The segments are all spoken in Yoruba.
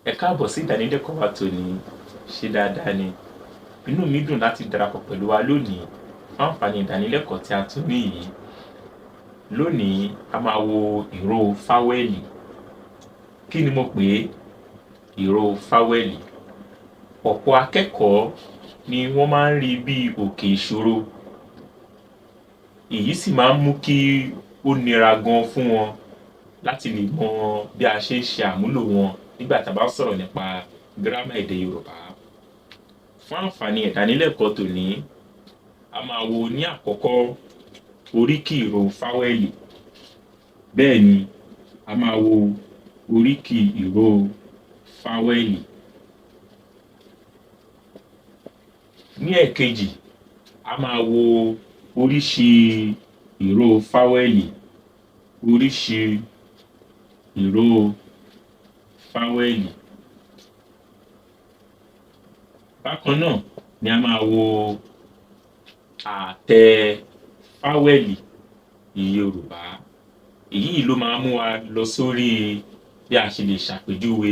Ẹ káàbọ̀ sí ìdánilẹ́kọ̀ọ́ wa tòní. Ṣé dáadáa ni? Inú mi dùn láti darapọ̀ pẹ̀lú wa lónìí fún àǹfààní ìdánilẹ́kọ̀ọ́ tí a tún ní yìí. Lónìí, a máa wo ìró fáwẹ́lì. Kí ni mo pè é? Ìró fáwẹ́lì. Ọ̀pọ̀ akẹ́kọ̀ọ́ ni wọ́n máa ń rí bí òkè ìṣòro. Èyí sì máa ń mú kí ó nira gan fún wọn láti lè mọ bí a ṣe ń ṣe àmúlò wọn nígbà tá a bá ń sọ̀rọ̀ nípa gírámà èdè Yorùbá. Fún àǹfààní ìdánilẹ́kọ̀ọ́ tòní, a máa wo ní àkọ́kọ́ oríkì ìró fáwẹ́lì. Bẹ́ẹ̀ ni, a máa wo oríkì ìró fáwẹ́lì. Ní ẹ̀kejì, a máa wo oríṣi ìró fáwẹ́lì. Oríṣi ìró fáwẹ́lì. Bákan náà ni a máa wo àtẹ fáwẹ́lì Yorùbá. Èyí ló máa mú wa lọ sórí bí a ṣe lè ṣàpèjúwe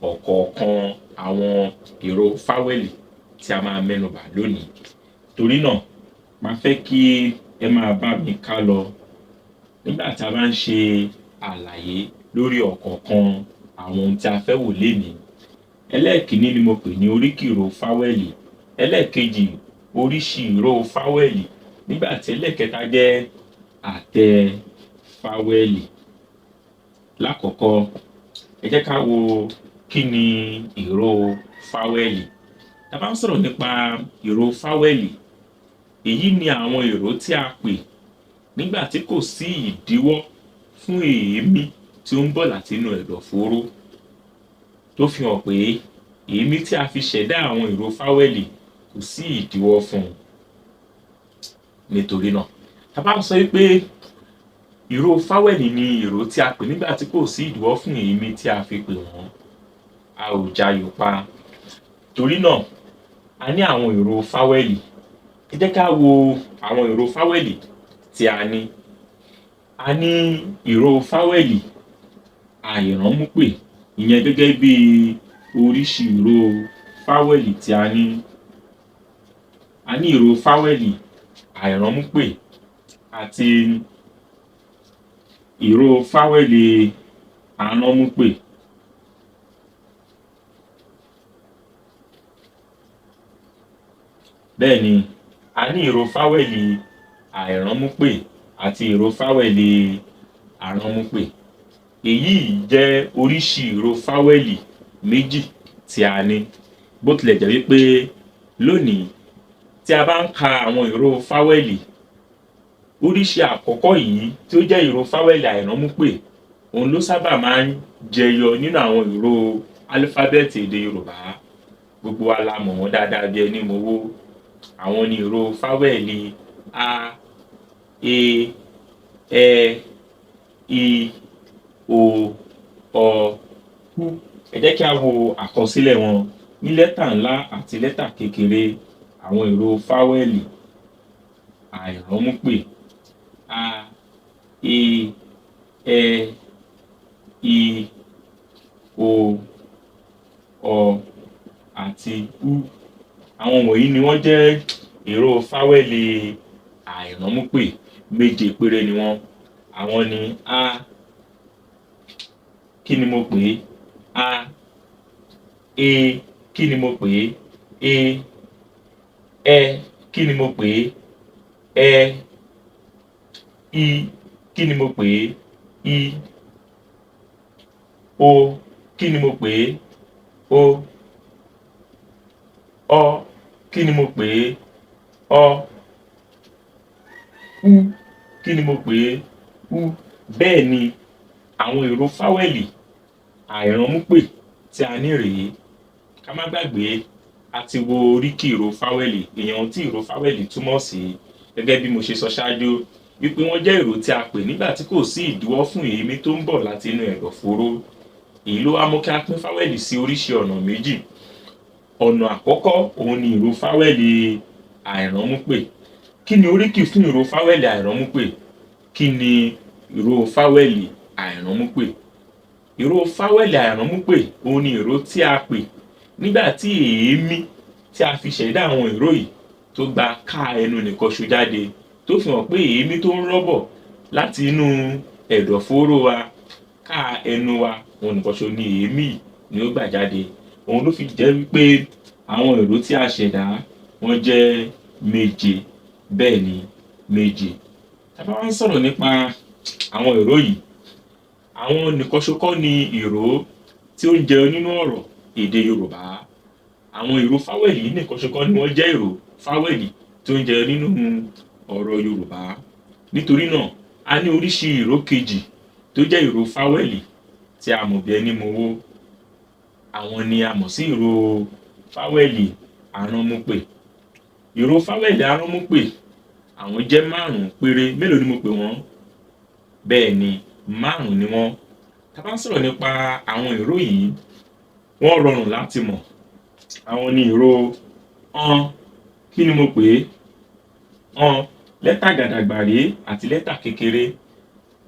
ọ̀kọ̀ọ̀kan àwọn ìró fáwẹ́lì tí a máa mẹ́nubà lónìí. Torí náà, màá fẹ́ kí ẹ máa bá mi ká lọ nígbà tí a bá ń ṣe àlàyé lórí ọ̀kọ̀ọ̀kan àwọn ohun tí a fẹ́ wò lénìí. Ẹlẹ́ẹ̀kínní ni mo pè ní oríkì ìró fáwẹ́lì. Ẹlẹ́ẹ̀kejì, oríṣi ìró fáwẹ́lì. Nígbà tí ẹlẹ́ẹ̀kẹta jẹ́ àtẹ fáwẹ́lì. Lákọ̀ọ́kọ́, ẹ jẹ́ ká wo kí ni ìró fáwẹ́lì. Tá a bá ń sọ̀rọ̀ nípa ìró fáwẹ́lì, èyí ni àwọn ìró tí a pè nígbà tí kò sí ìdíwọ́ fún èémí tí ó ń bọ̀ láti inú ẹ̀dọ̀fóró, tó fi hàn pé èémí tí a fi ṣẹ̀dá àwọn ìró fáwẹ́lì kò sí ìdíwọ́ fún un. Nítorí náà, tá a bá ń sọ wípé ìró fáwẹ́lì ni ìró tí a pè nígbà tí kò sí ìdíwọ́ fún èémí tí a fi pè wọ́n, a ò jayò pa. Torí náà, a ní àwọn ìró fáwẹ́lì. Ẹ jẹ́ ká wo àwọn ìró fáwẹ́lì tí a ní. A ní ìró fáwẹ́lì àìránmúpè, ìyẹn gẹ́gẹ́ bí oríṣi ìró fáwẹ́lì tí a ní. A ní ìró fáwẹ́lì àìránmúpè àti ìró fáwẹ́lì aránmúpè. Bẹ́ẹ̀ ni, a ní ìró fáwẹ́lì àìránmúpè àti ìró fáwẹ́lì aránmúpè. Èyí jẹ́ oríṣi ìró fáwẹ́lì méjì tí a ní. Bó tilẹ̀ jẹ́ wípé lónìí tí a bá ń ka àwọn ìró fáwẹ́lì, oríṣi àkọ́kọ́ yìí tí ó jẹ́ ìró fáwẹ́lì àìránmúpè, òun ló sábà máa ń jẹyọ nínú àwọn ìró álífábẹ́ẹ̀tì èdè Yorùbá. Gbogbo wa la mọ̀ wọ́n dáadáa bí ẹni mowó. Àwọn ni ìró fáwẹ́lì a, e, ẹ, i, o, ọ, u. Ẹ jẹ́ kí a wo àkọsílẹ̀ wọn ní lẹ́tà ńlá àti lẹ́tà kékeré. Àwọn ìró fáwẹ́lì àìránmúpè: a, e, ẹ, i, o, ọ àti u. Àwọn wọ̀nyí ni wọ́n jẹ́ ìró fáwẹ́lì àìránmúpè. Méje péré ni wọ́n. Àwọn ni a, kí ni mo pè é? A, e, kí ni mo pè é? E, ẹ, kí ni mo pè é? Ẹ, i, kí ni mo pè é? I, o, kí ni mo pè é? O, ọ, kí ni mo pè é? Ọ, u, kí ni mo pè é? U. Bẹ́ẹ̀ ni àwọn ìró fáwẹ́lì àìránmúpè tí a ní rèé. Ká má gbàgbé, a ti wo oríkì ìró fáwẹ́lì, èèyàn tí ìró fáwẹ́lì túmọ̀ sí gẹ́gẹ́ bí mo ṣe sọ ṣáájú wípé wọ́n jẹ́ ìró tí a pè nígbà tí kò sí ìdíwọ́ fún èémí tó ń bọ̀ láti inú ẹ̀dọ̀fóró. Èyí ló wá mú kí a pín fáwẹ́lì sí oríṣi ọ̀nà méjì. Ọ̀nà àkọ́kọ́ òun ni ìró fáwẹ́lì àìránmúpè. Kí ni oríkì fún ìró fáwẹ́lì àìránmúpè? Kí ni ìró fáwẹ́lì àìránmúpè? Ìró fáwẹ́lì àìránmúpè òun ni ìró tí a pè nígbà tí èémí tí a fi ṣẹ̀dá àwọn ìró yìí tó gba ká ẹnu nìkan ṣo jáde, tó fi hàn pé èémí tó ń rọ́bọ̀ láti inú ẹ̀dọ̀fóró wa ká ẹnu wa òun nìkan ṣo ni èémí yìí ni ó gbà jáde. Òun ló fi jẹ́ wípé àwọn ìró tí a ṣẹ̀dá wọ́n jẹ́ méje. Bẹ́ẹ̀ ni, méje. Tá bá wá ń sọ̀rọ̀ nípa àwọn ìró yìí, àwọn nìkan ṣo kọ́ ni ìró tí ó ń jẹyọ nínú ọ̀rọ̀ èdè Yorùbá. Àwọn ìró fáwẹ́lì yìí nìkan ṣo kọ́ ni wọ́n jẹ́ ìró fáwẹ́lì tí ó ń jẹyọ nínú ọ̀rọ̀ Yorùbá. Nítorí náà, a ní oríṣi ìró kejì tó jẹ́ ìró fáwẹ́lì tí a mọ̀ bí ẹni mowó. Àwọn ni a mọ̀ sí ìró fáwẹ́lì aránmúpè. Ìró fáwẹ́lì aránmúpè àwọn jẹ́ márùn-ún péré. Mélòó ni mo pè wọ́n? Bẹ́ẹ̀ ni, márùn-ún ni wọ́n. Tá bá ń sọ̀rọ̀ nípa àwọn ìró yìí, wọ́n rọrùn láti mọ̀. Àwọn ni ìró ọ́n. Kí ni mo pè é? Ọ́n. Lẹ́tà gàdàgbà rèé àti lẹ́tà kékeré.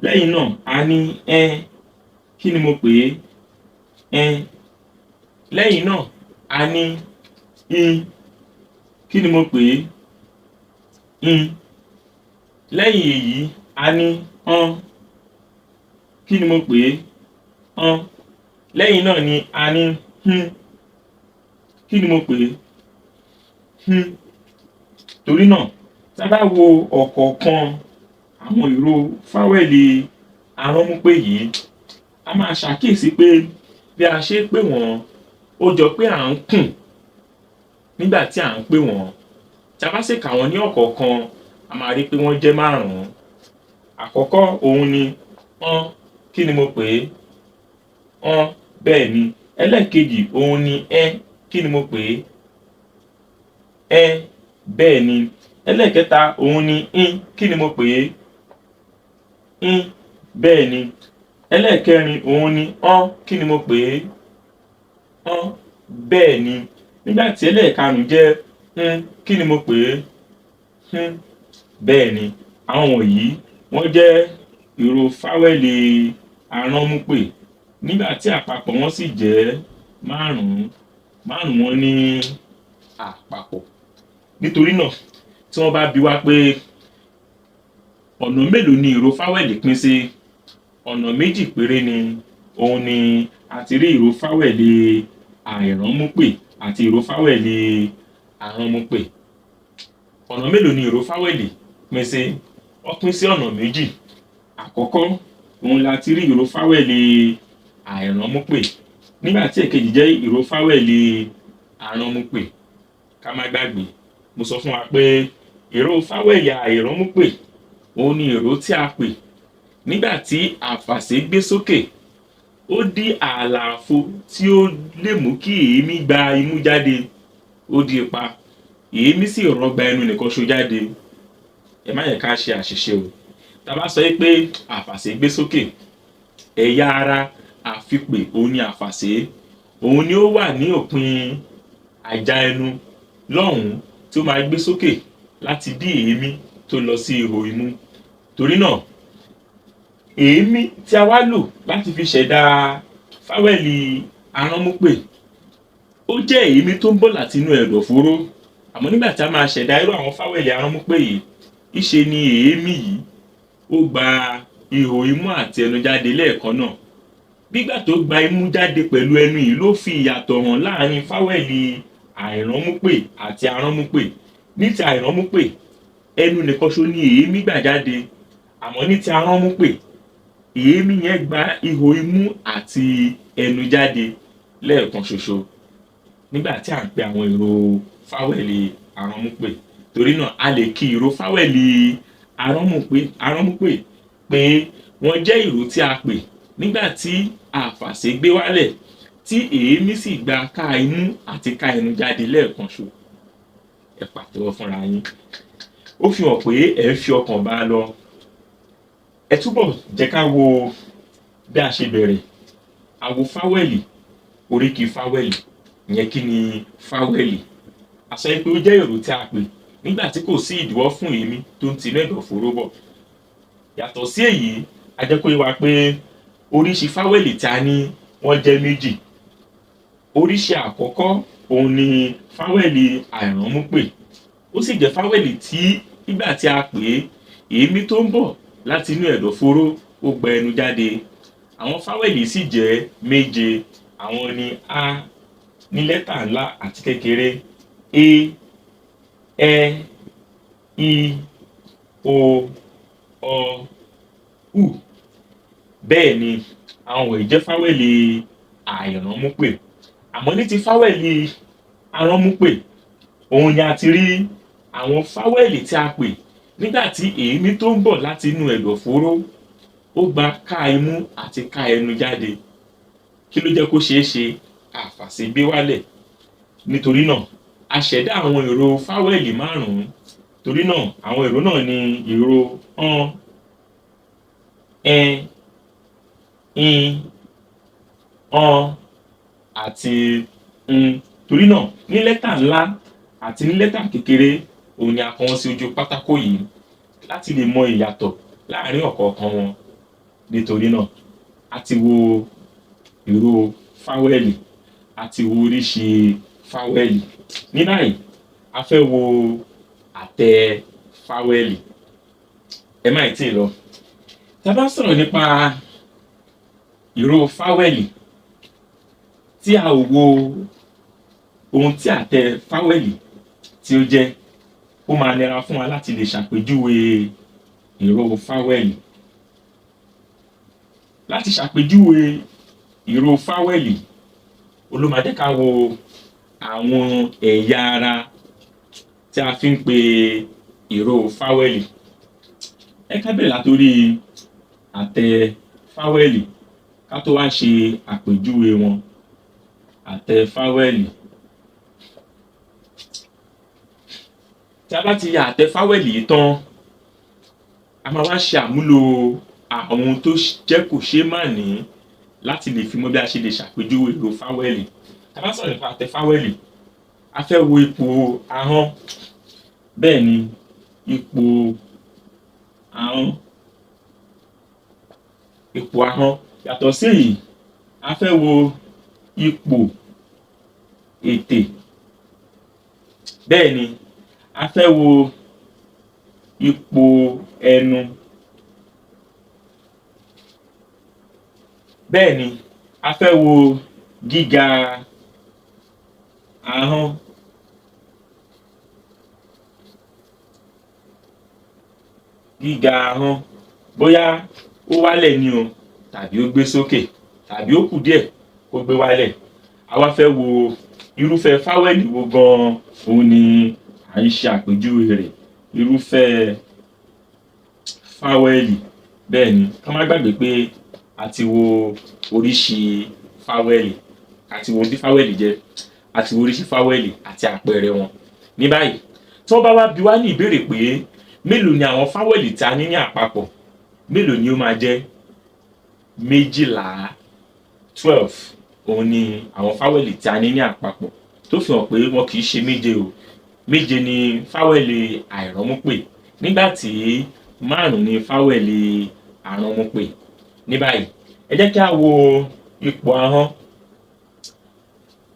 Lẹ́yìn náà, a ní ẹ́n. Kí ni mo pè é? Ẹ́n. Lẹ́yìn náà, a ní in. Kí ni mo pè é? In. Lẹ́yìn èyí, a ní ọ́n. Kí ni mo pè é? Ọ́n. Lẹ́yìn náà ni a ní hún. Kí ni mo pè é? Hún. Torí náà, tá bá wo ọ̀kọ̀ọ̀kan àwọn ìró fáwẹ́lì aránmúpè yìí, a máa ṣàkíyèsí pé bí a ṣe pè wọ́n, ó jọ pé à ń kùn nígbà tí à ń pè wọ́n. Tí a bá sì kà wọ́n ní ọ̀kọ̀ọ̀kan, a máa rí pé wọ́n jẹ́ márùn-ún. Àkọ́kọ́ òun ni ọ́n. Kí ni mo pè é? Ọ́n. Bẹ́ẹ̀ ni. Ẹlẹ́ẹ̀kejì òun ni ẹ́. Kí ni mo pè é? Ẹ́. Bẹ́ẹ̀ ni. Ẹlẹ́ẹ̀kẹta òun ni ín. Kí ni mo pè é? Ín. Bẹ́ẹ̀ ni. Ẹlẹ́ẹ̀kẹrin òun ni ọ́n. Kí ni mo pè é? Ọ́n. Bẹ́ẹ̀ ni. Nígbà tí ẹlẹ́ẹ̀karùn-ún jẹ́ hún. Kí ni mo pè é? Hún. Bẹ́ẹ̀ ni. Àwọn wọ̀nyí wọ́n jẹ́ ìró fáwẹ́lì aránmúpè nígbà tí àpapọ̀ wọn sì jẹ́ márùn-ún. Márùn-ún wọn ní àpapọ̀. Nítorí náà, tí wọ́n bá bi wá pé ọ̀nà mélòó ni ìró fáwẹ́lì pín sí, ọ̀nà méjì péré ni. Òun ni a ti rí ìró fáwẹ́lì àìránmúpè àti ìró fáwẹ́lì aránmúpè. Ọ̀nà mélòó ni ìró fáwẹ́lì pín sí? Ó pín sí ọ̀nà méjì. Àkọ́kọ́ òun la ti rí ìró fáwẹ́lì àìránmúpè, nígbà tí èkejì jẹ́ ìró fáwẹ́lì aránmúpè. Ká má gbàgbé, mo sọ fún wa pé ìró fáwẹ́lì àìránmúpè òun ni ìró tí a pè nígbà tí àfàsé gbé sókè, ó dí àlàfo tí ó lè mú kí èémí gba imú jáde, ó dí ipa, èémí sì rọgba ẹnu nìkan ṣo jáde. Ẹ má yẹ ká ṣe àṣìṣe o. Tá bá sọ pé àfàsé gbé sókè, ẹ̀yà ara àfipè òun ni àfàsé, òun ni ó wà ní òpin àjà ẹnu lọ́hùn-ún tí ó máa gbé sókè láti dí èémí tó lọ sí ihò imú. Torí náà, èémí tí a wá lò láti fi ṣẹ̀dá fáwẹ́lì aránmúpè ó jẹ́ èémí tó ń bọ̀ láti inú ẹ̀dọ̀fóró. Àmọ́ nígbà tí a máa ṣẹ̀dá irú àwọn fáwẹ́lì aránmúpè yìí, ìṣe ni èémí yìí ó gba ihò imú àti ẹnu jáde lẹ́ẹ̀kan náà. Gbígbà tó gba imú jáde pẹ̀lú ẹnu yìí ló fi ìyàtọ̀ hàn láàrin fáwẹ́lì àìránmúpè àti aránmúpè. Ní ti àìránmúpè, ẹnu nìkan ṣo ni èémí gbà jáde, àmọ́ ní ti aránmúpè, èémí yẹn gba ihò imú àti ẹnu jáde lẹ́ẹ̀kan ṣoṣo nígbà tí à ń pe àwọn ìró fáwẹ́lì aránmúpè. Torí náà, a lè kí ìró fáwẹ́lì aránmúpè pé wọ́n jẹ́ ìró tí a pè nígbà tí àfàsé gbé wálẹ̀ tí èémí sì gba ká imú àti ká ẹnu jáde lẹ́ẹ̀kan ṣo. Ẹ pàtẹ́wọ́ fúnra yín. Ó fi hàn pé ẹ ń fi ọkàn bá a lọ. Ẹ túbọ̀ jẹ́ ká wo bí a ṣe bẹ̀rẹ̀. A wo fáwẹ́lì, oríkì fáwẹ́lì. Ìyẹn kí ni fáwẹ́lì? A sọ pé ó jẹ́ ìró tí a pè nígbà tí kò sí ìdíwọ́ fún èémí tó ń tinú ẹ̀dọ̀fóró bọ̀. Yàtọ̀ sí èyí, a jẹ́ kó yé wa pé Oríṣi fáwẹ́lì tí a ní wọ́n jẹ́ méjì. Oríṣi àkọ́kọ́ òun ni fáwẹ́lì àìránmúpè. Ó sì jẹ́ fáwẹ́lì tí nígbà tí a pè é, èémí tó ń bọ̀ láti inú ẹ̀dọ̀fóró ó gba ẹnu jáde. Àwọn fáwẹ́lì sì jẹ́ méje. Àwọn ni a ní lẹ́tà ńlá àti kékeré, e, ẹ, i, o, ọ, u. Bẹ́ẹ̀ ni àwọn wọ̀nyí jẹ́ fáwẹ́lì àìránmúpè. Àmọ́ ní ti fáwẹ́lì aránmúpè, òun ni a ti rí àwọn fáwẹ́lì tí a pè nígbà tí èémí tó ń bọ̀ láti inú ẹ̀dọ̀fóró ó gba ká imú àti ká ẹnu jáde. Kí ló jẹ́ kó ṣeé ṣe? Àfàṣegbé wálẹ̀. Nítorí náà, a ṣẹ̀dá àwọn ìró fáwẹ́lì márùn-ún. Torí náà, àwọn ìró náà ni ìró ọ́n, ẹn, in, ọ́n àti n. Torí náà, ní lẹ́tà ńlá àti ní lẹ́tà kékeré, òun ni a kọ wọ́n sí ojú pátákó yìí láti lè mọ ìyàtọ̀ láàárín ọ̀kọ̀ọ̀kan wọn. Nítorí náà, a ti wo ìró fáwẹ́lì, a ti wo oríṣi fáwẹ́lì. Ní báyìí, a fẹ́ wo àtẹ fáwẹ́lì. Ẹ má ì tíì lọ. Tá a bá sọ̀rọ̀ nípa ìró fáwẹ́lì tí a ò wo ohun tí àtẹ fáwẹ́lì tí ó jẹ́, ó máa nira fún wa láti lè ṣàpèjúwe ìró fáwẹ́lì. Láti ṣàpèjúwe ìró fáwẹ́lì, òun ló máa jẹ́ ká wo àwọn ẹ̀yà ara tí a fi ń pe ìró fáwẹ́lì. Ẹ ká bẹ̀rẹ̀ látorí àtẹ fáwẹ́lì ká tó wá ṣe àpèjúwe wọn. Àtẹ fáwẹ́lì. Tí a bá ti ya àtẹ fáwẹ́lì yìí tán, a máa wá ṣe àmúlò àwọn ohun tó jẹ́ kò ṣeé má ní láti lè fi mọ bí a ṣe lè ṣàpèjúwe ìró fáwẹ́lì. Tá a bá sọ̀rọ̀ nípa àtẹ fáwẹ́lì, a fẹ́ wo ipò ahọ́n. Bẹ́ẹ̀ ni, ipò ahọ́n. Ipò ahọ́n. Yàtọ̀ sí èyí, a fẹ́ wo ipò ètè. Bẹ́ẹ̀ ni, a fẹ́ wo ipò ẹnu. Bẹ́ẹ̀ ni, a fẹ́ wo gíga ahọ́n. Gíga ahọ́n, bóyá ó wálẹ̀ ni o tàbí ó gbé sókè tàbí ó kù díẹ̀ kó gbé wálẹ̀. A wá fẹ́ wo irúfẹ́ fáwẹ́lì wo gan-an òun ni à ń ṣe àpèjúwe rẹ̀. Irúfẹ́ fáwẹ́lì. Bẹ́ẹ̀ ni, ká má gbàgbé pé a ti wo oríṣi fáwẹ́lì, a ti wo ohun tí fáwẹ́lì jẹ́, a ti wo oríṣi fáwẹ́lì àti àpẹẹrẹ wọn. Ní báyìí, tí wọ́n bá wá bi wá ní ìbéèrè pé mélòó ni àwọn fáwẹ́lì tí a ní ní àpapọ̀, mélòó ni ó máa jẹ́? 12, 12 òun ni àwọn fáwẹ́lì tí a ní ní àpapọ̀, tó fi hàn pé wọn kì í ṣe méje o. Méje ni fáwẹ́lì àìrọ́múpè, nígbà tí 5 ni fáwẹ́lì àránmúpè. Ní báyìí, ẹ jẹ́ kí a wo ipò ahọ́n.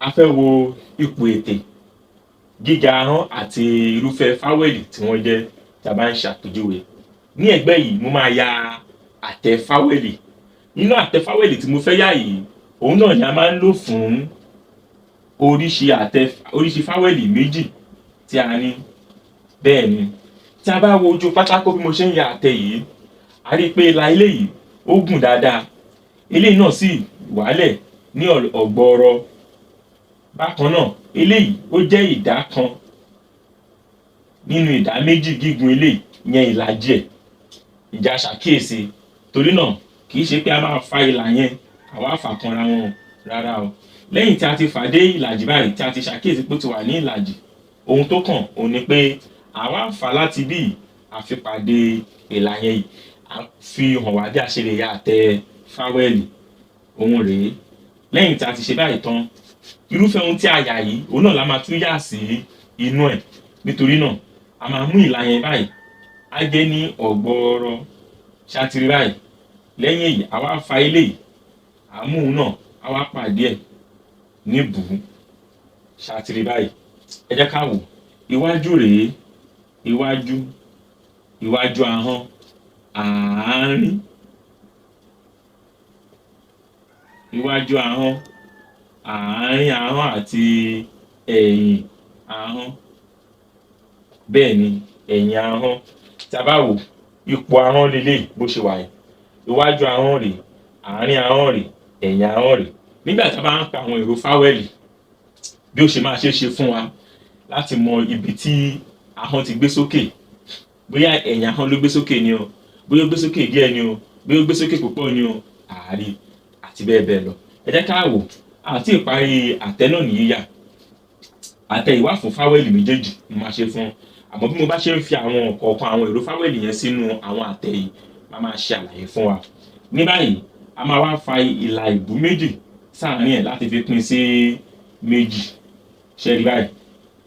A fẹ́ wo ipò ètè, gíga ahọ́n àti irúfẹ́ fáwẹ́lì tí wọ́n jẹ́ tí a bá ń ṣàpèjúwe. Ní ẹ̀gbẹ́ yìí, mo máa ya àtẹ fáwẹ́lì. Nínú àtẹ fáwẹ́lì tí mo fẹ́ yà yìí, òun náà ni a máa ń lò fún oríṣi àtẹ, oríṣi fáwẹ́lì méjì tí a ní. Bẹ́ẹ̀ ni, tí a bá wo ojú pátákó bí mo ṣe ń ya àtẹ yìí, a rí pé ìlà eléyìí ó gùn dáadáa. Eléyìí náà sì wálẹ̀ ní ọ̀gbọọrọ. Bákan náà, eléyìí ó jẹ́ ìdá kan nínú ìdá méjì gígùn eléyìí, ìyẹn ìlàjì ẹ̀. Ǹjẹ́ a ṣàkíyèsí? Torí náà, kì í ṣe pé a máa fa ìlà yẹn, àwa fà kanra wọn rárá o. Lẹ́yìn tí a ti fà dé ìlàjì báyìí, tí a ti ṣàkíyèsí pé ó ti wà ní ìlàjì, ohun tó kàn òun ni pé àwa fà láti bí àfipàdé ìlà yẹn yìí. A fi hàn wá bí a ṣe lè ya àtẹ fáwẹ́lì. Òun rèé. Lẹ́yìn tí a ti ṣe báyìí tán, irúfẹ́ ohun tí a yà yìí, òun náà la máa tún yà sí inú ẹ̀. Nítorí náà, a máa mú ìlà yẹn báyìí. Á jẹ́ ní ọ̀gbọọrọ. Ṣé a ti rí báyìí? Lẹ́yìn èyí, a wá fa eléyìí, à mú òun náà, a wá pàdé ẹ̀ níbùú. Ṣàtìrì báyìí. Ẹ jẹ́ ká wò. Iwájú rèé, iwájú, iwájú ahọ́n, àárín, iwájú ahọ́n, àárín ahọ́n àti ẹ̀yìn ahọ́n. Bẹ́ẹ̀ ni, ẹ̀yìn ahọ́n. Tí a bá wò, ipò ahọ́n leléyìí bó ṣe wà yìí. Iwájú ahọ́n rèé, àárín ahọ́n rèé, ẹ̀yìn ahọ́n rèé. Nígbà tí a bá ń pa àwọn èrò fáwẹ́lì, bí ó ṣe máa ṣeé ṣe fún wa láti mọ ibi tí ahọ́n ti gbé sókè, bóyá ẹ̀yìn ahọ́n ló gbé sókè ni o, bóyá ó gbé sókè díẹ̀ ni o, bóyá ó gbé sókè púpọ̀ ni o, àárí àti bẹ́ẹ̀ bẹ́ẹ̀ lọ. Ẹ jẹ́ ká wò, àti ìparí àtẹ náà ní yíyà. Àtẹ yìí wà fún fáwẹ́lì méjèèjì mo máa ṣe fún. Àmọ́ bí mo bá ṣe ń fi àwọn ọ̀kọ̀ọ̀kan àwọn èrò fáwẹ́lì yẹn sínú àwọn àtẹ yìí, màá máa ṣe àlàyé fún wa. Ní báyìí, a máa wá fa ìlà ìbú méjì sáàárín ẹ̀ láti fi pín sí méjì. Ṣé rí báyìí?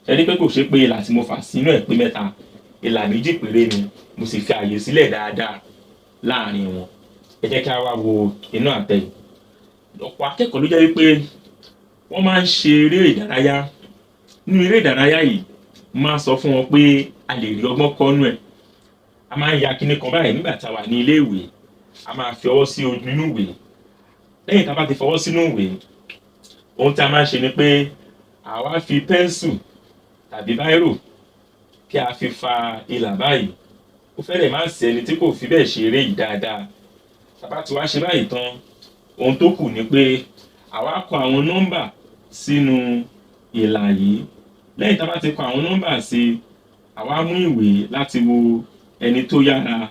Ṣé rí pé kò ṣe pé ìlà tí mo fà sínú ẹ̀ pé mẹ́ta, ìlà méjì péré ni, mo sì fi àyè sílẹ̀ dáadáa láàárín wọn. Ẹ jẹ́ kí a wá wo inú àtẹ yìí. Ọ̀pọ̀ akẹ́kọ̀ọ́ ló jẹ́ wípé wọ́n máa ń ṣe eré ìdárayá. Nínú eré ìdárayá yìí, mo máa ń sọ fún wọn pé a lè rí ọgbọ́n kọ́ nínú ẹ̀. A máa ń ya kinní kan báyìí nígbà tí a wà ní ilé ìwé. A máa fi ọwọ́ sí inú ìwé. Lẹ́yìn tí a bá ti fọwọ́ sínú ìwé, ohun tí a máa ń ṣe ni pé àwa fi pẹ́ńsù tàbí báírò kí a fi fa ìlà báyìí. Ó fẹ́rẹ̀ má sí ẹni tí kò fi bẹ́ẹ̀ ṣe eré yìí dáadáa. Tí a bá ti wá ṣe báyìí tán, ohun tó kù ni pé àwa kọ àwọn nọ́mbà sínú ìlà yìí. Lẹ́yìn tí a bá ti kọ àwọn nọ́mbà sí, àwa mú ìwé láti wo ẹni tó yára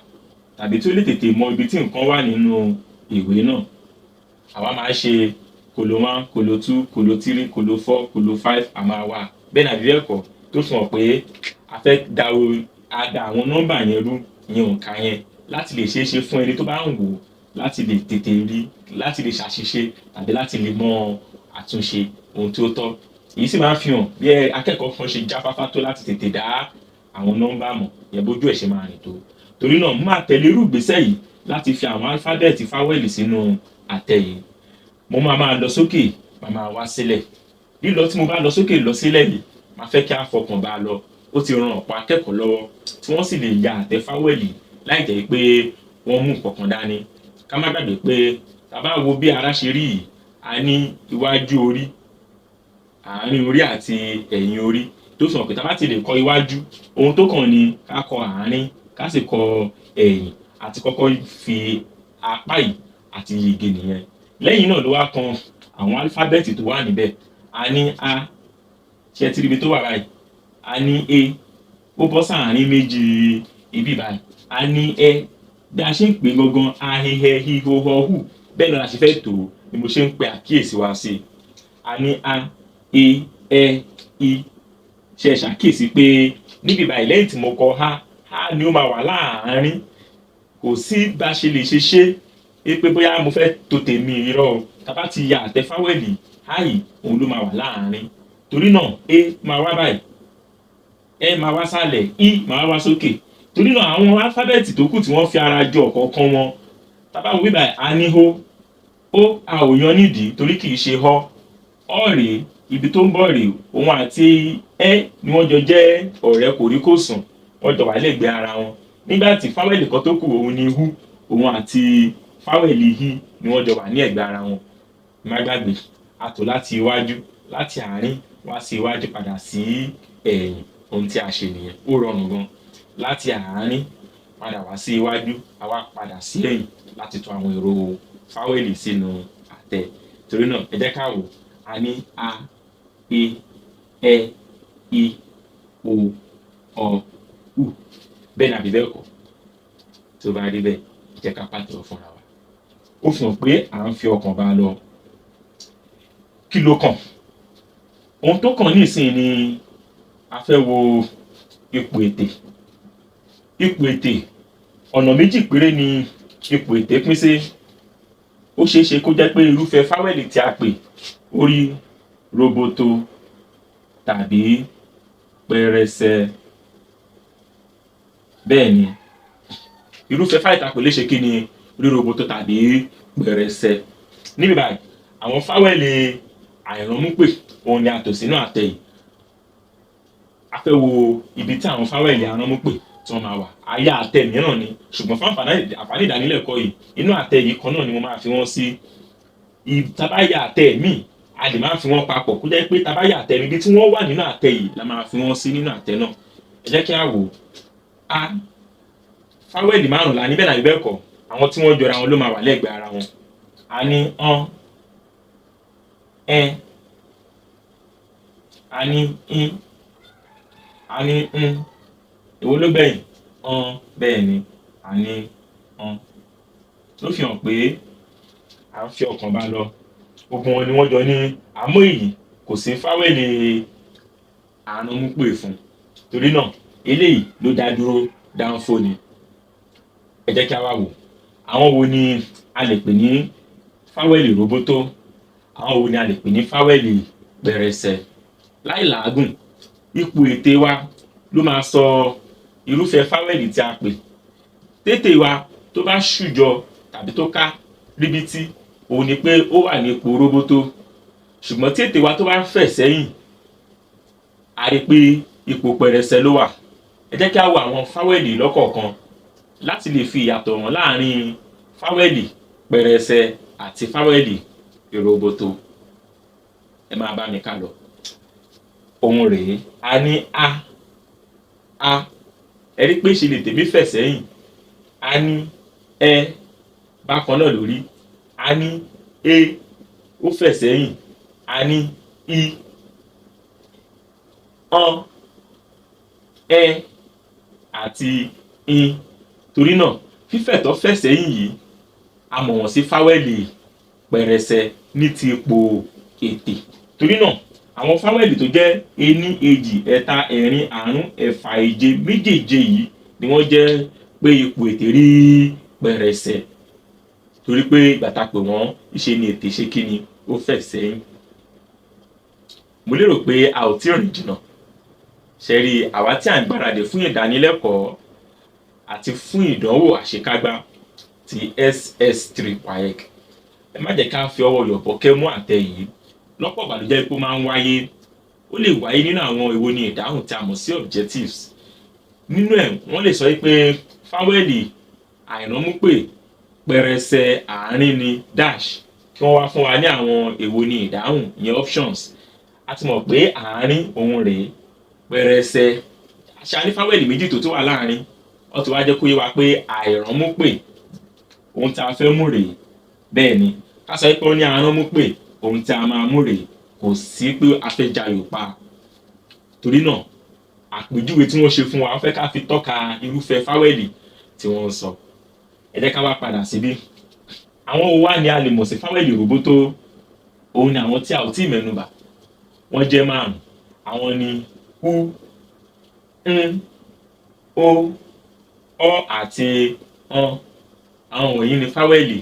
tàbí tó lè tètè mọ ibi tí nǹkan wà nínú ìwé náà. Àwa máa ṣe kòló 1, kòló 2, kòló 3, kòló 4, kòló 5, a máa wà. Bẹ́ẹ̀ ni àbí bẹ́ẹ̀ kọ́, tó fi hàn pé a fẹ́ da a da àwọn nọ́mbà yẹn rú, ìyẹn òǹkà yẹn, láti lè ṣeé ṣe fún ẹni tó bá ń wò láti lè tètè rí, láti lè ṣàṣìṣe tàbí láti lè mọ àtúnṣe ohun tí ó tọ́. Èyí sì máa ń fi hàn bí akẹ́kọ̀ọ́ kan ṣe jáfáfá tó láti tètè dá àwọn nọ́mbà mọ̀, ìyẹn bójú ẹ̀ ṣe máa rìn tó. Torí náà, mo máa tẹ̀lé irú ìgbésẹ̀ yìí láti fi àwọn álífábẹ́ẹ̀tì fáwẹ́lì sínú àtẹ yìí. Mo máa máa lọ sókè, màá máa wá sílẹ̀. Lílọ tí mo bá lọ sókè lọ sílẹ̀ yìí, màá fẹ́ kí a fọkàn bá a lọ. Ó ti ran ọ̀pọ̀ akẹ́kọ̀ọ́ lọ́wọ́ tí wọ́n sì lè ya àtẹ fáwẹ́lì láì jẹ́ pé wọ́n mú nǹkan kan dání. Ká má gbàgbé pé tá a bá wo bí ara ṣe rí yìí, a ní iwájú orí, àárín orí àti ẹ̀yìn orí. Tó fi hàn pé tá a bá ti lè kọ iwájú, ohun tó kàn ni ká kọ àárín, ká sì kọ ẹ̀yìn, àti kọ́kọ́ fi apá yìí àti yege nìyẹn. Lẹ́yìn náà ló wá kan àwọn álífábẹ́ẹ̀tì tó wà níbẹ̀. A ní A, ṣé ẹ ti rí ibi tó wà báyìí? A ní E, ó bọ́ sáàárín méjì ibi báyìí. A ní Ẹ, bí a ṣe ń pè gangan, a, he, hẹ, hi, ho, họ, hù. Bẹ́ẹ̀ náà la ṣe fẹ́ tò ó ni mo ṣe ń pe àkíyèsí wa sí. A ní A, E, Ẹ, I. Ṣé ẹ ṣàkíyèsí pé níbi báyìí lẹ́yìn tí mo kọ A, A ni ó máa wà láàárín. Kò sí bá ṣe lè ṣe ṣe é pé bóyá mo fẹ́ to tèmi irọ́ o. Tá a bá ti ya àtẹ fáwẹ́lì, A yìí òun ló máa wà láàárín. Torí náà, E máa wá báyìí, Ẹ máa wá sálẹ̀, I máa wá sókè. Torí náà àwọn álífábẹ́ẹ̀tì tó kù tí wọ́n fi ara jọ ọ̀kọ̀ọ̀kan wọn. Tá a bá wo bí báyìí, a ní O. Ó a ò yan nídìí torí kì í ṣe họ. Ọ rèé, ibi tó ń bọ̀ rèé, òun àti Ẹ ni wọ́n jọ jẹ́ ọ̀rẹ́ kòríkòsùn. Wọ́n jọ wà lẹ́gbẹ̀ẹ́ ara wọn. Nígbà tí fáwẹ́lì kan tó kù òun ni Hu, òun àti fáwẹ́lì Hi ni wọ́n jọ wà ní ẹ̀gbẹ́ ara wọn. Má gbàgbé, a tò láti iwájú, láti àárín wá sí iwájú padà sí ẹ̀yìn. Ohun tí a ṣe nìyẹn. Ó rọrùn gan. Láti àárín padà wá sí iwájú, a wá padà sí ẹ̀yìn láti tò àwọn èrò fáwẹ́lì sínú àtẹ. Torí náà, ẹ jẹ́ ká wò. A ní A, E, Ẹ, I, O, Ọ, U. Bẹ́ẹ̀ ni àbí bẹ́ẹ̀ kọ́? Tó bá rí bẹ́ẹ̀, jẹ́ ká pàtẹ́wọ́ fúnra wa. Ó fi hàn pé à ń fi ọkàn bá a lọ. Kí ló kàn? Ohun tó kàn nísìnyí ni a fẹ́ wo ipò ètè. Ipò ètè, ọ̀nà méjì péré ni ipò ètè pín sí. Ó ṣeé ṣe kó jẹ́ pé irúfẹ́ fáwẹ́lì tí a pè ó rí roboto tàbí pẹrẹsẹ. Bẹ́ẹ̀ ni, irúfẹ́ fáwẹ́lì tí a pè lè ṣe kí ni? ríroboto tàbí pẹrẹsẹ. Níbi báyìí, àwọn fáwẹ́lì àìránmúpè òun ni a tò sínú àtẹ yìí. A fẹ́ wo ibi tí àwọn fáwẹ́lì aránmúpè tí wọ́n máa wà. Àyà àtẹ mìíràn ni, ṣùgbọ́n fún àǹfààní ìdánilẹ́kọ̀ọ́ yìí, inú àtẹ yìí kan náà ni mo máa fi wọ́n sí. Tá bá ya àtẹ míì, a lè máa fi wọ́n papọ̀, kó jẹ́ pé tá bá ya àtẹ ibi tí wọ́n wà nínú àtẹ yìí la máa fi wọ́n sí nínú àtẹ náà. Ẹ jẹ́ kí a wò á. Fáwẹ́lì márùn-ún la ní, bẹ́ẹ̀ náà bẹ́ẹ̀ kọ́, àwọn tí wọ́n jọra wọn ló máa wà lẹ́gbẹ̀ẹ́ ara wọn. A ní ọ́n, ẹ́, a ní ín, a ní ń. Èwo ló gbẹ̀yìn? Ọ́n. Bẹ́ẹ̀ ni, a ní ọ́n. Tó fi hàn pé à ń fi ọkàn bá lọ. Gbogbo wọn ni wọ́n jọ ní, àmọ́ èyí kò sí fáwẹ́lì àránmúpè fún. Torí náà, eléyìí ló dá dúró dáńfó ni. Ẹ jẹ́ kí a wá wò. Àwọn wo ni a lè pè ní fáwẹ́lì róbótó? Àwọn wo ni a lè pè ní fáwẹ́lì pẹrẹsẹ? Láì làágùn, ipò ètè wa ló máa sọ irúfẹ́ fáwẹ́lì tí a pè. Tétè wa tó bá ṣùjọ tàbí tó ká ríbítí, òun ni pé ó wà ní ipò róbótó. Ṣùgbọ́n tí ètè wa tó bá fẹ̀ sẹ́yìn, a rí pé ipò pẹrẹsẹ ló wà. Ẹ jẹ́ kí a wo àwọn fáwẹ́lì lọ́kọ̀ọ̀kan láti lè fi ìyàtọ̀ hàn láàrin fáwẹ́lì pẹrẹsẹ àti fáwẹ́lì róbótó. Ẹ máa bá mi ká lọ. Òun rèé, a ní a, a. Ẹ rí pé ṣe lè tèmi fẹ̀ sẹ́yìn. A ní ẹ, bákan náà lórí. A ní e, ó fẹ̀ sẹ́yìn. A ní i, ọ́n, ẹ àti in. Torí náà, fífẹ̀ tó fẹ̀ sẹ́yìn yìí, a mọ̀ wọ́n sí fáwẹ́lì pẹrẹsẹ ní ti ipò ètè. Torí náà, àwọn fáwẹ́lì tó jẹ́ ení, èjì, ẹ̀ta, ẹ̀rin, àrún, ẹ̀fà, èje, méjèèje yìí ni wọ́n jẹ́ pé ipò ètè rí pẹrẹsẹ. Torí pé ìgbà tá a pè wọ́n, ìṣe ni ètè ṣe kí ni ó fẹ̀ sẹ́yìn. Mo lérò pé a ò tí ì rìn jìnnà. Ṣé rí, àwa tí à ń gbáradì fún ìdánilẹ́kọ̀ọ́ àti fún ìdánwò àṣekágbá ti SS3 WAEC. Ẹ má jẹ́ ká fi ọwọ́ yọ̀bọ̀kẹ́ mú àtẹ yìí. Lọ́pọ̀ ìgbà ló jẹ́ pé ó máa ń wáyé. Ó lè wáyé nínú àwọn èwo ni ìdáhùn tí a mọ̀ sí objectives. Nínú ẹ̀, wọ́n lè sọ pé fáwẹ́lì àìránmúpè pẹrẹsẹ àárín ni dash, kí wọ́n wá fún wa ní àwọn èwo ni ìdáhùn, ìyẹn options. A ti mọ̀ pé àárín òun rèé, pẹrẹsẹ. Ṣé a ní fáwẹ́lì méjì tó wà láàrin? Wọ́n ti wá jẹ́ kó yé wa pé àìránmúpè ohun tí a fẹ́ mú rèé. Bẹ́ẹ̀ ni, ká sọ pé ó ní aránmúpè, ohun tí a máa mú rèé. Kò sí pé a fẹ́ jayò pa. Torí náà, àpèjúwe tí wọ́n ṣe fún wa, wọ́n fẹ́ ká fi tọ́ka irúfẹ́ fáwẹ́lì tí wọ́n ń sọ. Ẹ jẹ́ ká wá padà síbí. Àwọn wo wá ni a lè mọ̀ sí fáwẹ́lì róbótó? Òun ni àwọn tí a ò tíì mẹ́nubà. Wọ́n jẹ́ márùn-ún. Àwọn ni u, ń, o, ọ́ àti ọ́n. Àwọn wọ̀nyí ni fáwẹ́lì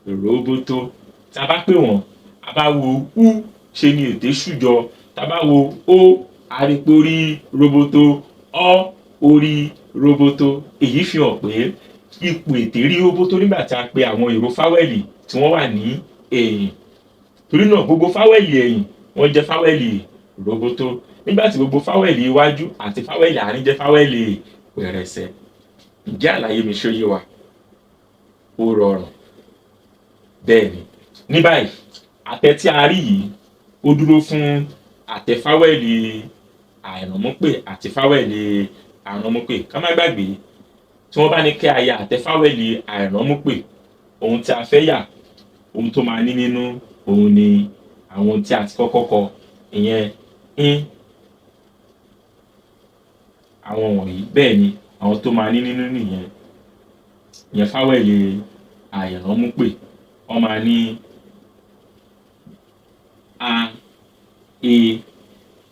róbótó. Tí a bá pè wọ́n, a bá wo u, ṣe ni ètè ṣùjọ. Tí a bá wo o, a rí pé ó rí róbótó. Ọ́, ó rí róbótó. Èyí fi hàn pé ipò ètè rí róbótó nígbà tí a pe àwọn ìró fáwẹ́lì tí wọ́n wà ní ẹ̀yìn. Torí náà, gbogbo fáwẹ́lì ẹ̀yìn wọ́n jẹ́ fáwẹ́lì róbótó. Nígbà tí gbogbo fáwẹ́lì iwájú àti fáwẹ́lì àárín jẹ́ fáwẹ́lì pẹrẹsẹ. Ǹjẹ́ àlàyé mi ṣó yé wa? Ó rọrùn. Bẹ́ẹ̀ ni. Ní báyìí, àtẹ tí a rí yìí ó dúró fún àtẹ fáwẹ́lì àìránmúpè àti fáwẹ́lì àránmúpè. Ká má gbàgbé, tí wọ́n bá ní kí a ya àtẹ fáwẹ́lì àìránmúpè, ohun tí a fẹ́ yà, ohun tó máa ní nínú, òun ni àwọn tí a ti kọ́kọ́ kọ, ìyẹn ín. Àwọn wọ̀nyí, bẹ́ẹ̀ ni, àwọn tó máa ní nínú nìyẹn. Ìyẹn fáwẹ́lì àìránmúpè. Wọ́n máa ní a, e,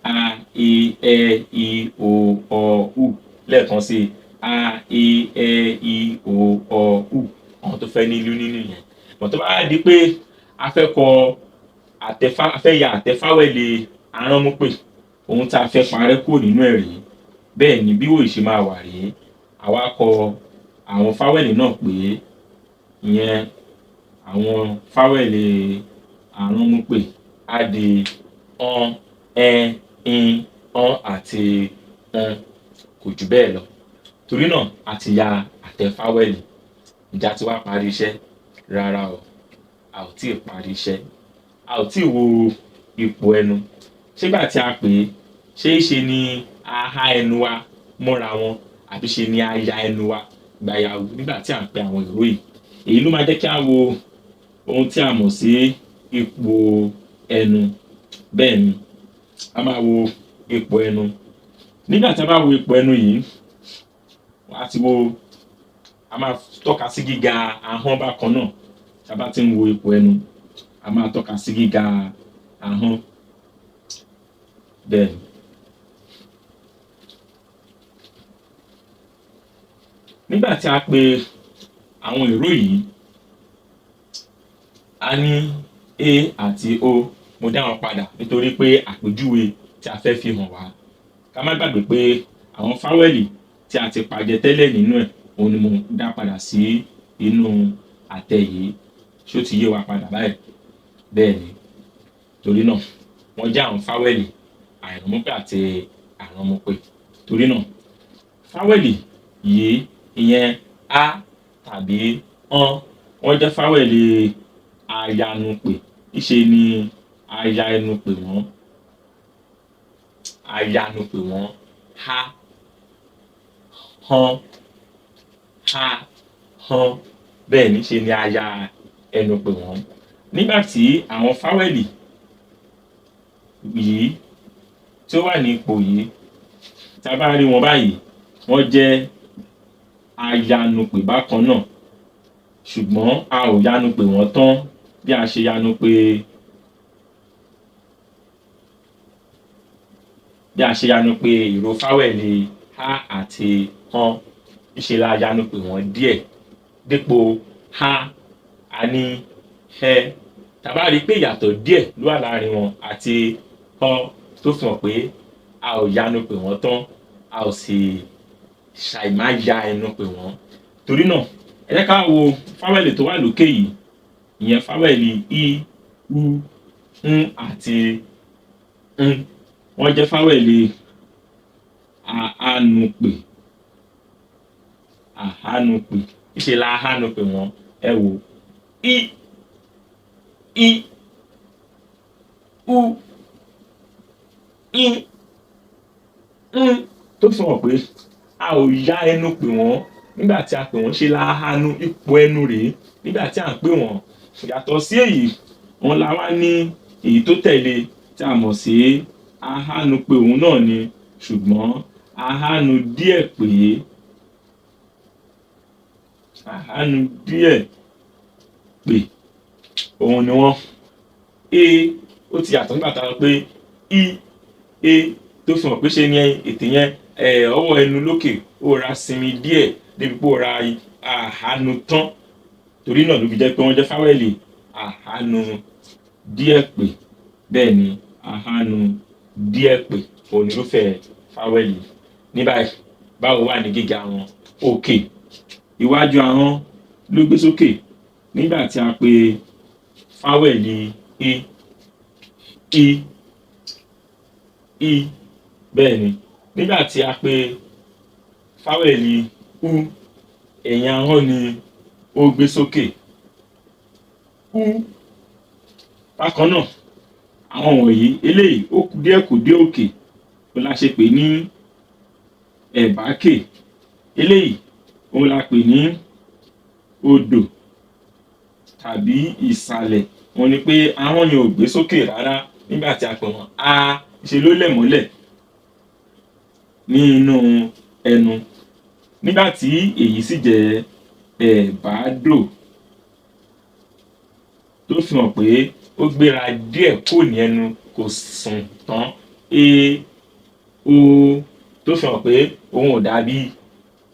a, e, ẹ, i, o, ọ, u. Lẹ́ẹ̀kan sí i, a, e, ẹ, i, o, ọ, u. Àwọn tó fẹ́ ní ìlú nínú yẹn. But tó bá di pé a fẹ́ kọ àtẹ a fẹ́ ya àtẹ fáwẹ́lì aránmúpè, ohun tí a fẹ́ parẹ́ kúrò nínú ẹ̀ rèé. Bẹ́ẹ̀ ni, bí wòye ṣe máa wà rèé. Àwa kọ àwọn fáwẹ́lì náà pé Ìyẹn àwọn fáwẹ̀lì àránmúpè á di ọ́n, ẹ́, ín, ọ́n àti ọ́n, kò jù bẹ́ẹ̀ lọ. Torí náà a ti ya àtẹ fáwẹ̀lì. Ǹjẹ́ a ti wá parí iṣẹ́? Rárá o, a ò tíì parí iṣẹ́. A ò tíì wo ipò ẹnu. Ṣégbà tí a pè é, ṣé í ṣe ni a há ẹnu wa mọ́ra wọn àbí ṣe ni a ya ẹnu wa gbayawu nígbà tí à ń pe àwọn ìró yìí? Èyí ló máa jẹ́ kí a wo ohun tí a mọ̀ sí ipò ẹnu. Bẹ́ẹ̀ ni, a máa wo ipò ẹnu. Nígbà tí a bá wo ipò ẹnu yìí, a ti wo, a máa tọ́ka sí gíga ahọ́n bákan náà. Tí a bá ti ń wo ipò ẹnu, a máa tọ́ka sí gíga ahọ́n. Bẹ́ẹ̀ ni. Nígbà tí a pe àwọn ìró yìí, a ní A àti O. Mo dá wọn padà nítorí pé àpèjúwe tí a fẹ́ fi hàn wá. Ká má gbàgbé pé àwọn fáwẹ̀lì tí a ti pàjẹ tẹ́lẹ̀ nínú ẹ̀, òun ni mo dá padà sí inú àtẹ yìí. Ṣé ó ti yé wa padà báyìí? Bẹ́ẹ̀ ni. Torí náà, wọ́n jẹ́ àwọn fáwẹ̀lì àìránmúpè àti àránmúpè. Torí náà, fáwẹ̀lì yìí, ìyẹn A tàbí ọ́n, wọ́n jẹ́ fáwẹ̀lì ayanupè. Íṣe ni a ya ẹnu pè wọ́n. A yanu pè wọ́n. Há, hán, há, hán. Bẹ́ẹ̀ ni, ṣe ni a ya ẹnu pè wọ́n. Nígbà tí àwọn fáwẹ̀lì yìí tí ó wà ní ipò yìí, tí a bá rí wọn báyìí, wọ́n jẹ́ ayanupè bákan náà, ṣùgbọ́n a ò yanu pè wọ́n tán bí a ṣe yanu pè ìró fáwẹ̀lì á àti hán. Ńṣe la yanu pè wọ́n díẹ̀. Dípò há, a ní hẹ́. Tá bá rí pé ìyàtọ̀ díẹ̀ ló wà láàrin wọn àti họ́, tó fi hàn pé a ò yanu pè wọ́n tán, a ò sì ṣàì má ya ẹnu pè wọ́n. Torí náà, ẹ jẹ́ ká wo fáwẹ̀lì tó wà lókè yìí, ìyẹn fáwẹ̀lì i, u, n àti n. Wọ́n jẹ́ fáwẹ̀lì àhánupè. Àhánupè. Ńṣe la hánu pè wọ́n. Ẹ wò i, i, u, i, n, tó fi hàn pé a ò ya ẹnu pè wọ́n nígbà tí a pè wọ́n, ṣe la hánu. Ipò ẹnu rèé nígbà tí à ń pè wọ́n. Yàtọ̀ sí èyí, òun la wá ní èyí tó tẹ̀lé tí a mọ̀ sí ahánu pè, òun náà ni, ṣùgbọ́n ahánu díẹ̀ pé. Ahánu díẹ̀ pè òun ni wọ́n. E ó ti yàtọ̀ nígbà tá a sọ pé i, e, tó fi hàn pé ṣe ni ètè yẹn, ọwọ́ ẹnu lókè ó ra sinmi díẹ̀ débi pé ó ra àhánu tán. Torí náà ló fi jẹ́ pé wọ́n jẹ́ fáwẹ̀lì àhánu díẹ̀ pè. Bẹ́ẹ̀ ni, àhánu díẹ̀ pè òun ni irúfẹ́ fáwẹ̀lì. Ní báyìí, báwo wà ní gíga wọn? Òkè iwájú ahọ́n ló gbé sókè nígbà tí a pe fáwẹ̀lì e, i, i. Bẹ́ẹ̀ ni, nígbà tí a pe fáwẹ̀lì u, ẹ̀yìn ahọ́n ni ó gbé sókè. U. Bákan náà, àwọn wọ̀nyí, eléyìí ó kù díẹ̀ kù dé òkè, òun la ṣe pè ní ẹ̀bákè. Eléyìí òun la pè ní odò tàbí ìsàlẹ̀. Òun ni pé ahọ́n yẹn ò gbé sókè rárá nígbà tí a pè wọ́n. A ṣe ló lẹ̀ mọ́lẹ̀ ní inú ẹnu. Nígbà tí èyí sì jẹ́ ẹ̀bádò, tó fi hàn pé ó gbéra díẹ̀ kúrò ní ẹnu, kò sùn tán. E, o, tó fi hàn pé òun ò dàbí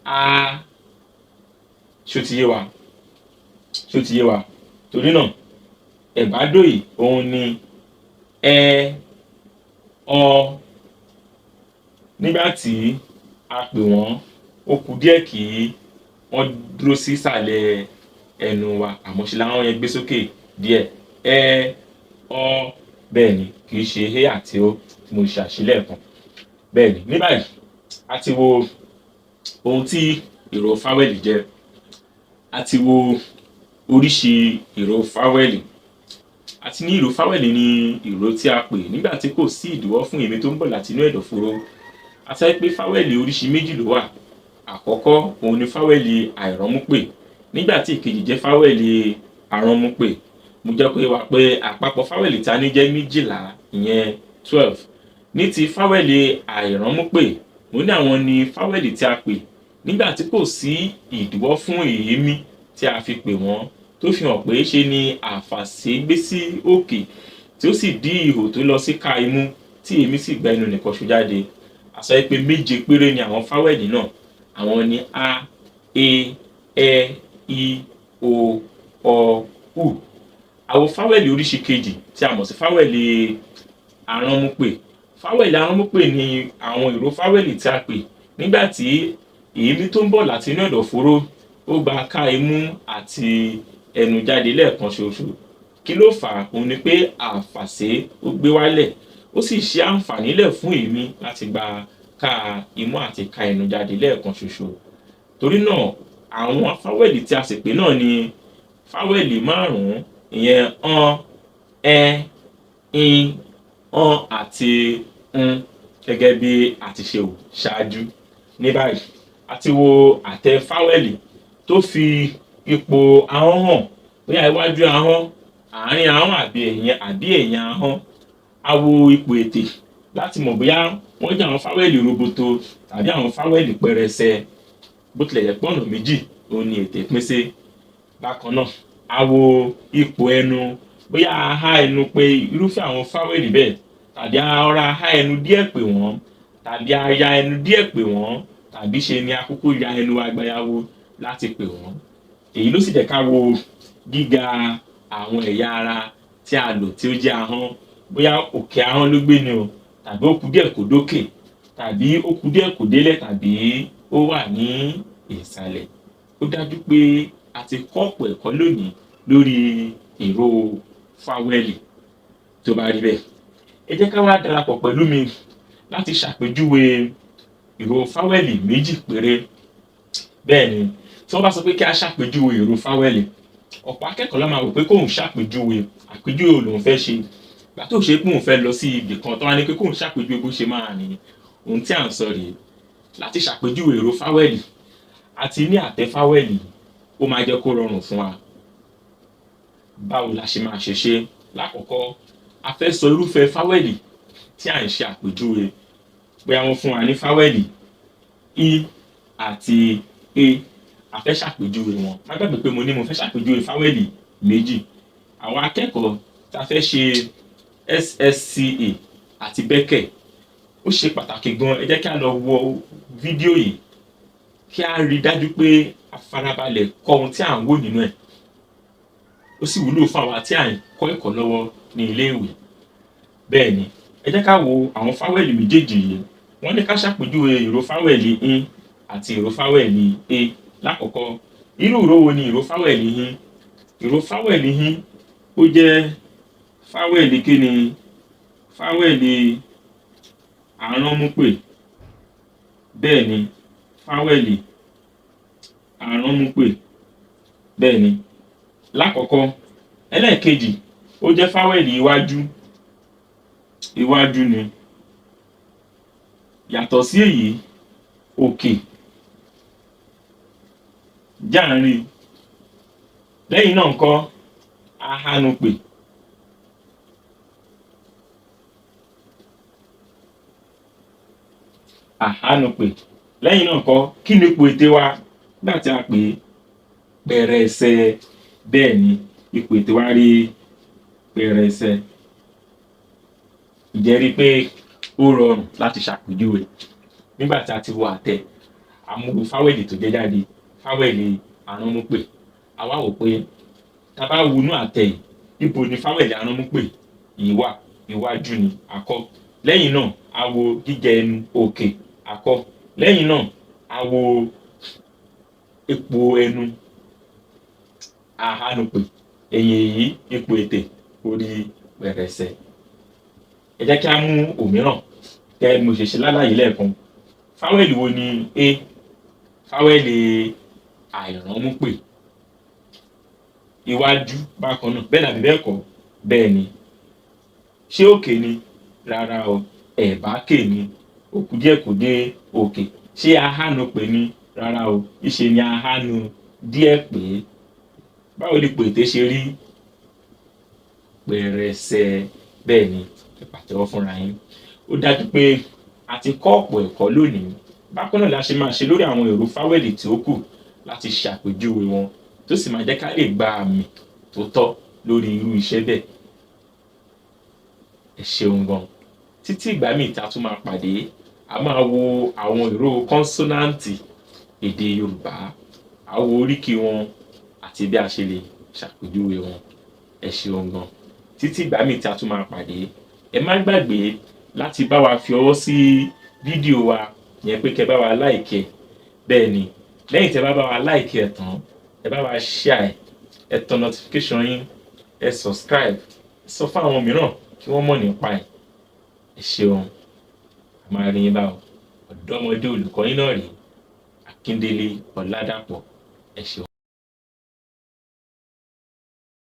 a. Ṣó ti yé wa? Ṣó ti yé wa? Torí náà, ẹ̀bádò yìí òun ni ẹ, ọ. Nígbà tí a pè wọ́n, ó kù díẹ̀ kí wọ́n dúró sí ìsàlẹ̀ ẹnu wa, àmọ́ ṣe làwọn yẹn gbé sókè díẹ̀. Ẹ, ọ, bẹ́ẹ̀ ni, kì í ṣe é àti ó tí mo ṣàṣìlẹ̀ kan. Bẹ́ẹ̀ ni, ní báyìí a ti wo ohun tí ìró fáwẹ́lì jẹ́, a ti wo oríṣi ìró fáwẹ́lì. Àti ní ìró fáwẹ́lì ni ìró tí a pè nígbà tí kò sí ìdíwọ́ fún èémí tó ń bọ̀ láti inú ẹ̀dọ̀fóró. A sọ pé fáwẹ́lì oríṣi méjì ló wà. Àkọ́kọ́ òun ni fáwẹ́lì àìrọ́múpè, nígbà tí ìkejì jẹ́ fáwẹ́lì arọ́múpè. Mo jẹ́ kó yé wa pé àpapọ̀ fáwẹ́lì tí a ní jẹ́ 12, ìyẹn 12. Ní ti fáwẹ́lì àìrọ́múpè, mo ní àwọn ni fáwẹ́lì tí a pè nígbà tí kò sí ìdíwọ́ fún èémí tí a fi pè wọ́n, tó fi hàn pé ṣe ni àfàsé gbé sí òkè tí ó sì dí ihò tó lọ sí ká imú tí èémí sì gba ẹnu nìkan ṣo jáde. A sọ pé 7 péré ni àwọn fáwẹ́lì náà. Àwọn ni a, e, ẹ, i, o, ọ, u. Àwọn fáwẹ́lì oríṣi kejì tí a mọ̀ sí fáwẹ́lì aránmúpè. Fáwẹ́lì aránmúpè ni àwọn ìró fáwẹ́lì tí a pè nígbà tí èémí tó ń bọ̀ láti inú ẹ̀dọ̀fóró ó gba ká imú àti ẹnu jáde lẹ́ẹ̀kan ṣoṣo. Kí ló fà á? Òun ni pé àfàsé ó gbé wálẹ̀, ó sì ṣe àǹfààní lẹ̀ fún èémí láti gba ká imú àti ká ẹnu jáde lẹ́ẹ̀kan ṣoṣo. Torí náà àwọn fáwẹ́lì tí a sì pè náà ni fáwẹ́lì 5, ìyẹn ọ́n, ẹ́, in, ọ́n àti ń, gẹ́gẹ́ bí a ti ṣe wò ṣáájú. Ní báyìí a ti wo àtẹ fáwẹ́lì tó fi ipò ahọ́n hàn, bóyá iwájú ahọ́n, àárín ahọ́n àbí ẹ̀yìn ahọ́n. A wo ipò ètè láti mọ̀ bóyá wọ́n jẹ́ àwọn fáwẹ́lì roboto tàbí àwọn fáwẹ́lì pẹrẹsẹ. Bó tilẹ̀ jẹ́ pé ọ̀nà méjì òun ni ètè pín sí. Bákan náà a wo ipò ẹnu, bóyá a há ẹnu pé irúfẹ́ àwọn fáwẹ́lì bẹ́ẹ̀, tàbí a rọra há ẹnu díẹ̀ pè wọ́n, tàbí a ya ẹnu díẹ̀ pè wọ́n, tàbí ṣe ni a kúkú ya ẹnu agbayawo láti pè wọ́n. Èyí ló sì jẹ́ ká wo gíga àwọn ẹ̀yà ara tí a lò tí ó jẹ́ ahọ́n, bóyá òkè ahọ́n ló gbé ni o, tàbí ó kù díẹ̀ kó dókè, tàbí ó kù díẹ̀ kó délẹ̀, tàbí ó wà ní ìsàlẹ̀. Ó dájú pé a ti kọ́ ọ̀pọ̀ ẹ̀kọ́ lónìí lórí ìró fáwẹ́lì. Tó bá rí bẹ́ẹ̀, ẹ jẹ́ ká wá darapọ̀ pẹ̀lú mi láti ṣàpèjúwe ìró fáwẹ́lì méjì péré. Bẹ́ẹ̀ ni, tí wọ́n bá sọ pé kí a ṣàpèjúwe ìró fáwẹ́lì, ọ̀pọ̀ akẹ́kọ̀ọ́ ló máa wò pé kóun ṣàpèjúwe, àpèjúwe wo lòun fẹ́ ṣe. Ìgbà tó ṣe pé òun fẹ́ lọ sí ibì kan tó wá ní pé kóun ṣàpèjúwe bó ṣe máa rìn, ohun tí à ń sọ rèé. Láti ṣàpèjúwe ìró fáwẹ́lì àti ní àtẹ fáwẹ́lì, ó máa jẹ́ kó rọrùn fún wa. Báwo la ṣe máa ṣe ṣe? Lákọ̀ọ́kọ́, a fẹ́ sọ irúfẹ́ fáwẹ́lì tí à ń ṣe àpèjúwe. Bóyá wọ́n fún wa ní fáwẹ́lì i àti e, a fẹ́ ṣàpèjúwe wọn. Má gbàgbé pé mo ní mo fẹ́ ṣàpèjúwe fáwẹ́lì méjì. Àwọn akẹ́kọ̀ọ́ tá a fẹ́ ṣe SSCA àti Bẹ́kẹ̀, ó ṣe pàtàkì gan. Ẹ jẹ́ kí a lọ wo fídíò yìí kí a rí dájú pé a farabalẹ̀ kọ́ ohun tí à ń wò nínú ẹ̀. Ó sì wúlò fún àwa tí à ń kọ́ ẹ̀kọ́ lọ́wọ́ ní ilé ìwé. Bẹ́ẹ̀ ni, ẹ jẹ́ ká wo àwọn fáwẹ́lì méjèèjì yìí. Wọ́n ní ká ṣàpèjúwe ìró fáwẹ́lì in àti ìró fáwẹ́lì e. Lákọ̀ọ́kọ́, irú ìró wo ni ìró fáwẹ́lì in? Ìró fáwẹ́lì in ó jẹ́ fáwẹ́lì kíni? Fáwẹ́lì aránmúpè. Bẹ́ẹ̀ ni, fáwẹ́lì aránmúpè. Bẹ́ẹ̀ ni, lákọ̀ọ́kọ́. Ẹlẹ́ẹ̀kejì, ó jẹ́ fáwẹ́lì iwájú. Iwájú ni. Yàtọ̀ sí èyí, òkè jáàrin. Lẹ́yìn náà ńkọ́, ahánupè. Àhánupè. Lẹ́yìn náà ńkọ́, kí ni ipò ètè wa nígbà tí a pè é? Pẹrẹsẹ. Bẹ́ẹ̀ ni, ipò ètè wa rí pẹrẹsẹ. Ǹjẹ́ rí pé ó rọrùn láti ṣàpèjúwe nígbà tí a ti wo àtẹ, a mú fáwẹ́lì tó jẹ́ jáde, fáwẹ́lì aránmúpè. A wá wò pé tá a bá wo inú àtẹ yìí, ibo ni fáwẹ́lì aránmúpè yìí wà? Iwájú ni àkọ́. Lẹ́yìn náà, a wo gíga ẹnu òkè àkọ́. Lẹ́yìn náà, a wo ipò ẹnu. Ahánupè. Ẹ̀yìn èyí, ipò ètè ó rí pẹ̀rẹ̀sẹ̀. Ẹ jẹ́ kí á mú òmíràn gẹ́gẹ́ bí mo ṣe ṣe lálàyé lẹ́ẹ̀kan. Fáwẹ́lì wo ni A? Fáwẹ́lì àìránmúpè. Iwájú bákan náà, bẹ́ẹ̀ nàbí bẹ́ẹ̀ kọ́? Bẹ́ẹ̀ ni. Ṣé òkè ni? Rárá o, ẹ̀bákè ni. Ó kù díẹ̀ kó dé òkè. Ṣé ahánupè ni? Rárá o, ìṣe ni ahánu díẹ̀ pé. Báwo ni ipò ètè ṣe rí? Pẹ̀rẹ̀sẹ̀. Bẹ́ẹ̀ ni, ẹ pàtẹ́wọ́ fúnra yín. Ó dájú pé a ti kọ́ ọ̀pọ̀ ẹ̀kọ́ lónìí. Bákan náà la ṣe máa ṣe lórí àwọn èrò fáwẹ́lì tí ó kù láti ṣàpèjúwe wọn, tó sì máa jẹ́ ká lè gba àmì tó tọ́ lórí irú iṣẹ́ bẹ́ẹ̀. Ẹ ṣeun gan. Títí ìgbà míì tá a tún máa pàdé, a máa wo àwọn ìró kọ́nsọ́náǹtì èdè Yorùbá, a wo oríkì wọn àti bí a ṣe lè ṣàpèjúwe wọn. Ẹ ṣeun gan. Títí ìgbà míì tí a tún máa pàdé, ẹ má gbàgbé láti bá wa fi ọwọ́ sí fídíò wa yẹn, pé kẹ́ bá wa like ẹ̀. Bẹ́ẹ̀ ni, lẹ́yìn tí ẹ bá bá wa like ẹ̀ tán, ẹ bá wa share ẹ̀, ẹ tan notification yín, ẹ subscribe, ẹ sọ fún àwọn mìíràn kí wọ́n mọ̀ nípa ẹ̀. Ẹ ṣeun, a máa rí yín báwo. Ọ̀dọ́mọdé olùkọ́ yín náà rèé, Akíndélé Ọládàpọ̀. Ẹ ṣeun.